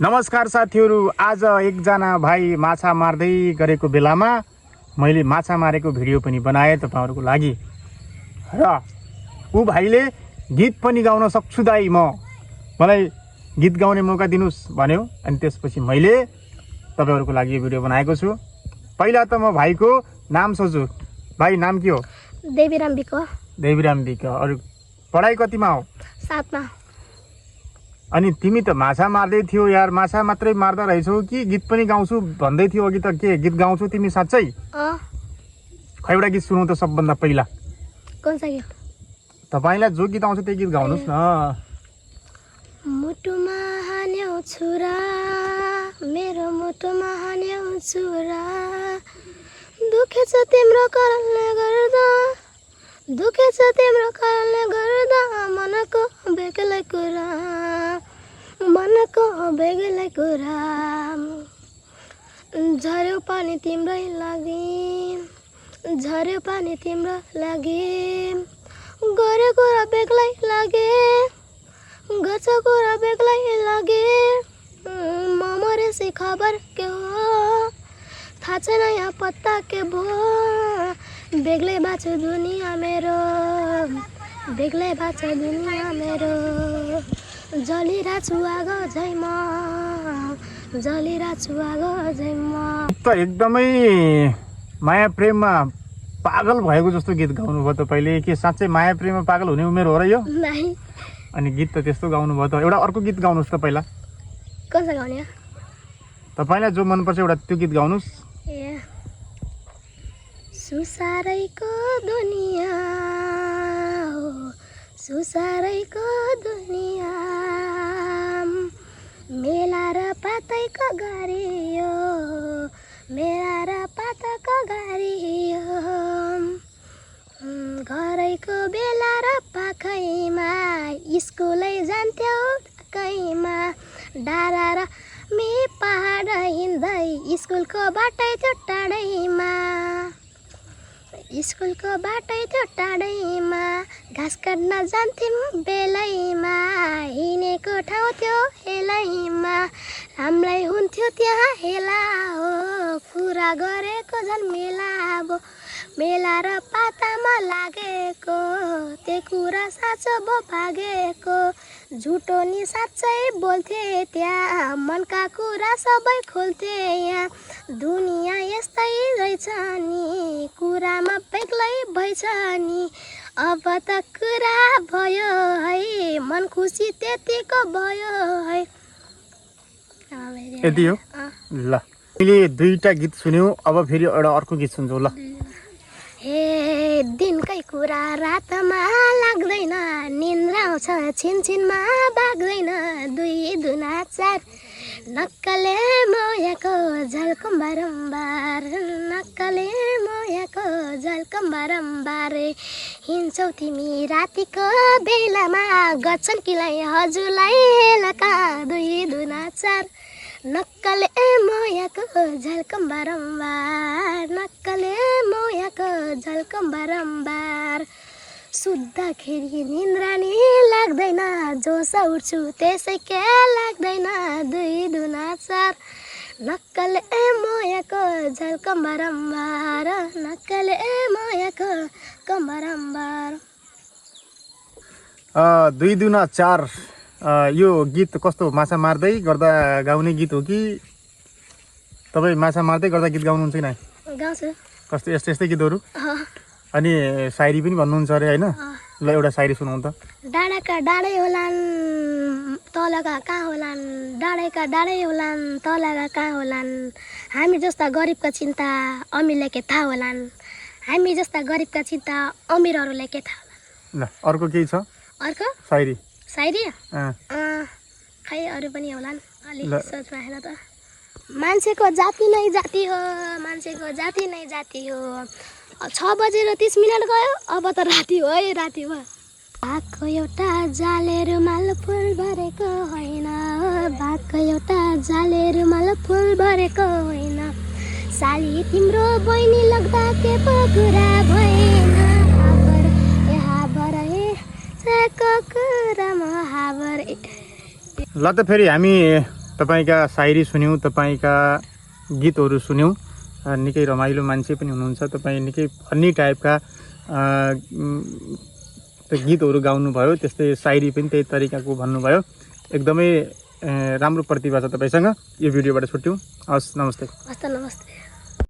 नमस्कार साथीहरू, आज एकजना भाइ माछा मार्दै गरेको बेलामा मैले माछा मारेको भिडियो पनि बनाएँ तपाईहरुको लागि। र ऊ भाइले गीत पनि गाउन सक्छु दाइ, मलाई गीत गाउने मौका दिनुस् भन्यो। अनि त्यसपछि मैले तपाईहरुको लागि यो भिडियो बनाएको छु। पहिला त म भाइको नाम सोध्छु। भाइ नाम के हो? देवीराम बिक। देवीराम बिक। अरु पढाइ कतिमा हो? 7 मा। अनि तिमी त माछा मार्दै थियौ यार, माछा मात्रै मार्दा रहेछौ कि गीत पनि गाउँछु भन्दै थियौ अघि त? के गीत गाउँछौ तिमी साच्चै? खै एउटा गीत सुनौ त सबभन्दा पहिला। कुन चाहिँ गीत? तपाईलाई जो गीत आउँछ त्यही गीत गाउनुस् न। मुटुमा हान्यौ छुरा, मेरो मुटुमा हान्यौ छुरा, दुखेछ तिम्रो कारणले गर्दा, दुखेछ तिम्रो कारणले गर्दा, मनको बेग्लै कुरा, मनको बेग्लै कुरा, झर्यो पानी तिम्रै लागि, झर्यो पानी तिम्रो लागि, गरे कुरा बेग्लै लागे, गर्छ कुरा बेग्लै लागे, म मरेपछि खबर के हो, थाहा छैन यहाँ पत्ता के भयो, बेग्लै बाँच्यो दुनिया मेरो, बेग्लै बाँच्यो दुनिया मेरो, जलिरहेछु आगो झै म, जलिरहेछु आगो झै म। त एकदमै माया प्रेममा पागल भएको जस्तो गीत गाउनु भयो तपाईले। के साच्चै माया प्रेममा पागल हुने उमेर हो र यो? नहीं। अनि गीत त त्यस्तो गाउनु भयो त। एउटा अर्को गीत गाउनुस् त पहिला। कसो गाउने? तपाईलाई जो मनपर्छ एउटा त्यो गीत गाउनुस्। ए सुसारैको दुनिया हो, सुसारैको दुनिया, मेला र पातैको गाडी हो, मेला र पातको गाडी हो, घरैको बेला र पाखैमा, स्कुलै जान्थ्यौ ढाकैमा, डाँडा र मे पहाड हिँड्दै, स्कुलको बाटै थियो टाढैमा, स्कुलको बाटै थियो टाढैमा, घाँस काट्न जान्थ्यौँ बेलैमा, हिँडेको ठाउँ थियो हेलैमा, राम्रै हुन्थ्यो त्यहाँ हेला हो, कुरा गरेको झन् मेला हो, मेला र पातामा लागेको, त्यो कुरा साँचो भो भागेको, झुटो नि साँच्चै बोल्थे त्यहाँ, मनका कुरा सबै खोल्थे यहाँ, दुनिया यस्तै रहेछ नि, कुरामा बेग्लै भएछ नि, अब त कुरा भयो है, मन खुसी त्यतिको भयो है। यति हो ल। मैले दुईटा गीत सुन्यौ, अब फेरि एउटा अर्को गीत सुन्छौ ल। हे दिनकै कुरा रातमा लाग्दैन, निन्द्रा आउँछ छिनछिनमा भाग्दैन, 2 दुना 4, नक्कले मोयाको झल्कम बारम्बार, नक्कले मोयाको झल्कम बारम्बार, हिँड्छौ तिमी रातिको बेलामा, गर्छन् किलाई हजुरलाई हेलका, 2 दुना 4, नक्कले मोयाको झल्कम बारम्बार, नक्कले मोयाको झल्कम बारम्बार, सुत्दाखेरि निन्द्रा नि लाग्दैन, जोस उठ्छु त्यसै के लाग्दैन, 2 दुना 4, नक्कले मोयाको झल्कम बारम्बार, नक्कले मोयाको कम बारम्बार। 2 दुना 4 यो गीत कस्तो? माछा मार्दै गर्दा गाउने गीत हो कि तपाईँ माछा मार्दै गर्दा गीत गाउनुहुन्छ कि नै? गाउँछु। कस्तो यस्तै यस्तै गीतहरू? अनि सायरी पनि भन्नुहुन्छ अरे होइन? ल एउटा सायरी सुनाउँ त। डाँडाका डाँडै होलान्, तलका कहाँ होलान्, डाँडैका डाँडै होलान्, तलका कहाँ होलान्, हामी जस्ता गरिबका चिन्ता अमिरलाई के थाहा होलान्, हामी जस्ता गरिबका चिन्ता अमिरहरूलाई के थाहा होलान्। ल अर्को केही छ? अर्को सायरी? सायरी खै अरू पनि होलान्, अलिक सोचमा हेर त। मान्छेको जाति नै जाति हो, मान्छेको जाति नै जाति हो, 6 बजेर 30 मिनट गयो, अब त राति हो है, राति भयो। भागको एउटा जाले रुमाल फुल भरेको होइन, भागको एउटा जाले रुमाल फुल भरेको होइन, साली तिम्रो बहिनी लाग्दा के पो कुरा भएन, हाबर ए हाबर ए कुरामा हाबर। ल त फेरि हामी तपाईँका सायरी सुन्यौँ, तपाईँका गीतहरू सुन्यौँ। निकै रमाइलो मान्छे पनि हुनुहुन्छ तपाईँ, निकै फन्नी टाइपका गीतहरू गाउनुभयो, त्यस्तै सायरी पनि त्यही तरिकाको भन्नुभयो। एकदमै राम्रो प्रतिभा छ तपाईँसँग। यो भिडियोबाट छुट्यौँ। हस्, नमस्ते। हस् त, नमस्ते।